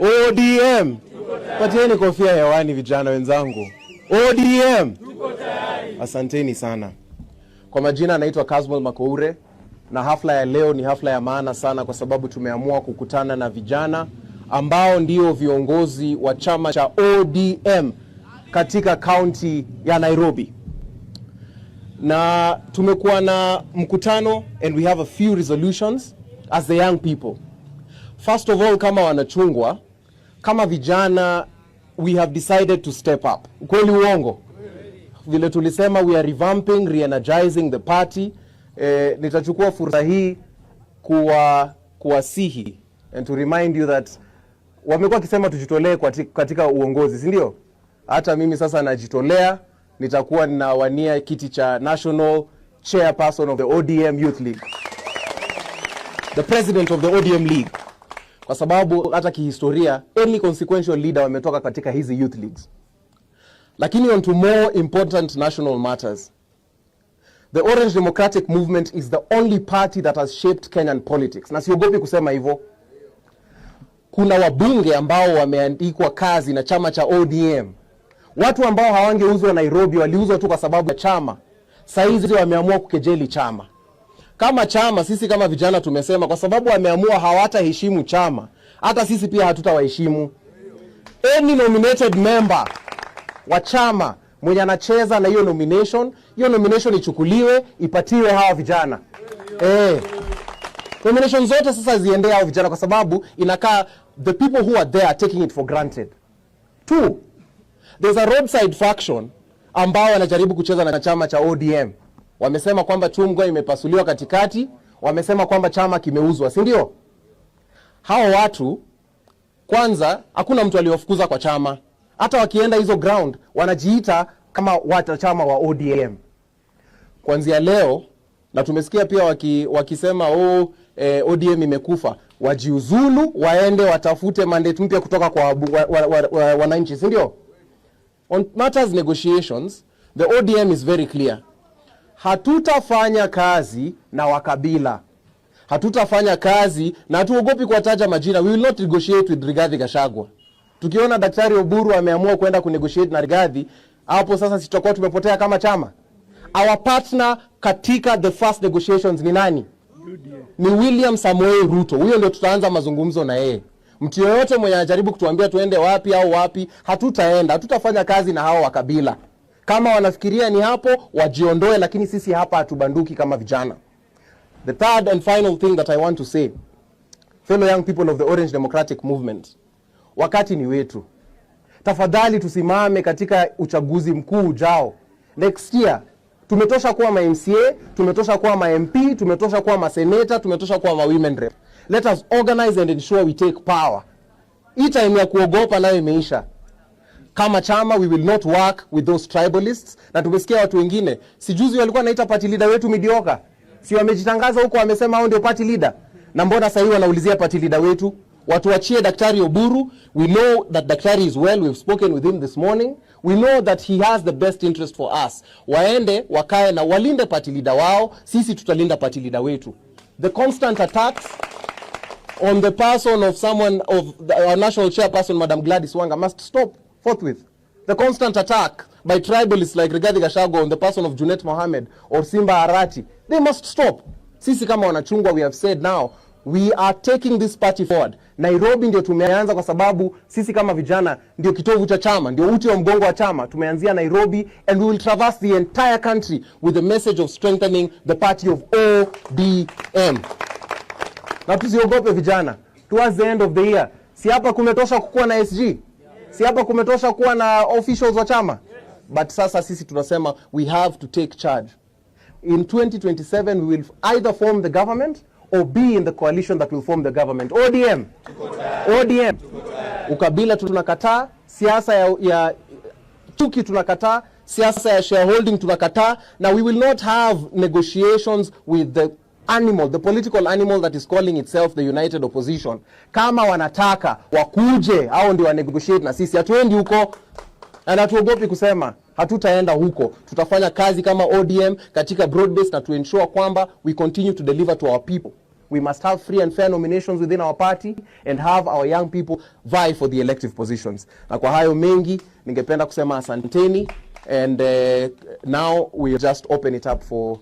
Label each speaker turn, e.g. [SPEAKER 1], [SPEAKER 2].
[SPEAKER 1] ODM. Patieni kofia hewani, vijana wenzangu. ODM. Asanteni sana. Kwa majina anaitwa Kasmuel McOure, na hafla ya leo ni hafla ya maana sana kwa sababu tumeamua kukutana na vijana ambao ndio viongozi wa chama cha ODM katika kaunti ya Nairobi, na tumekuwa na mkutano and we have a few resolutions as the young people. First of all, kama wanachungwa, kama vijana, we have decided to step up. Ukweli uongo? Vile tulisema, we are revamping, re-energizing the party. Nitachukua fursa hii kuwasihi and to remind you that wamekuwa wakisema tujitolee katika uongozi, si ndio? Hata mimi sasa najitolea, nitakuwa ninawania kiti cha national chairperson of the ODM Youth League, the president of the ODM League, kwa sababu hata kihistoria any consequential leader wametoka katika hizi youth leagues. Lakini on to more important national matters. The Orange Democratic Movement is the only party that has shaped Kenyan politics, na siogopi kusema hivyo. Kuna wabunge ambao wameandikwa kazi na chama cha ODM, watu ambao hawangeuzwa Nairobi, waliuzwa tu kwa sababu ya chama. Saizi wameamua kukejeli chama. Kama chama, sisi kama vijana tumesema kwa sababu wameamua hawataheshimu chama, hata sisi pia hatutawaheshimu. Any nominated member wa chama mwenye anacheza na hiyo nomination, hiyo nomination ichukuliwe ipatiwe hawa vijana. Nomination zote sasa ziendee hao vijana, kwa sababu inakaa the people who are there are taking it for granted. Two, there's a roadside faction ambao wanajaribu kucheza na chama cha ODM. Wamesema kwamba chungwa imepasuliwa katikati, wamesema kwamba chama kimeuzwa, si ndio? Hao watu kwanza, hakuna mtu aliyofukuza kwa chama. Hata wakienda hizo ground wanajiita kama wanachama wa ODM kuanzia leo, na tumesikia pia wakisema, oh, ODM imekufa, wajiuzulu waende watafute mandate mpya kutoka kwa wananchi, si ndio? On matters negotiations, the ODM is very clear. Hatutafanya kazi na wakabila, hatutafanya kazi na hatuogopi kuwataja majina. We will not negotiate with Rigathi Gachagua. Tukiona Daktari Oburu ameamua kwenda kunegotiate na Rigathi, hapo sasa sitakuwa tumepotea kama chama. Our partner katika the first negotiations ni nani? Ni William Samoei Ruto. Huyo ndio tutaanza mazungumzo na yeye. Mtu yoyote mwenye anajaribu kutuambia tuende wapi au wapi, hatutaenda, hatutafanya kazi na hao wa kabila. Kama wanafikiria ni hapo, wajiondoe, lakini sisi hapa hatubanduki kama vijana. The third and final thing that I want to say, fellow young people of the Orange Democratic Movement, wakati ni wetu. Tafadhali tusimame katika uchaguzi mkuu ujao next year. Tumetosha kuwa ma MCA, tumetosha kuwa ma MP, tumetosha kuwa ma senator, tumetosha kuwa ma women rep. Let us organize and ensure we take power. Hii time ya kuogopa nayo imeisha. Kama chama we will not work with those tribalists. Na tumesikia watu wengine, si juzi walikuwa wanaita party leader wetu mediocre, si wamejitangaza huko, wamesema hao ndio party leader, na mbona sasa hivi wanaulizia party leader wetu? Watuachie Daktari Oburu. We know that Daktari is well, we've spoken with him this morning. We know that he has the best interest for us. Waende wakae na walinde party leader wao, sisi tutalinda party leader wetu. The constant attacks on the person of someone of our national chairperson, Madam Gladys Wanga, must stop forthwith. The constant attack by tribalists like Rigathi Gachagua on the person of Junet Mohammed or Simba Arati, they must stop. Sisi kama wanachungwa, we have said now we are taking this party forward. Nairobi ndio tumeanza kwa sababu sisi kama vijana ndio kitovu cha chama, ndio uti wa mgongo wa chama. Tumeanzia Nairobi and we will traverse the entire country with the message of strengthening the party of ODM. Na tusiogope vijana, towards the end of the year, si hapa kumetosha kukuwa na SG? Si hapa kumetosha kuwa na officials wa chama? But sasa sisi tunasema we have to take charge. In 2027 we will either form the government or be in the coalition that will form the government. ODM. ODM. Ukabila tunakataa, siasa ya chuki tunakataa, siasa ya shareholding tunakataa, na we will not have negotiations with the animal, the political animal that is calling itself the United Opposition. Kama wanataka wakuje, au ndio wanegotiate na sisi, hatuendi huko na hatuogopi kusema hatutaenda huko. Tutafanya kazi kama ODM katika broad base na to ensure kwamba we continue to deliver to our people. We must have free and fair nominations within our party and have our young people vie for the elective positions. Na kwa hayo mengi, ningependa kusema asanteni, and now we just open it up for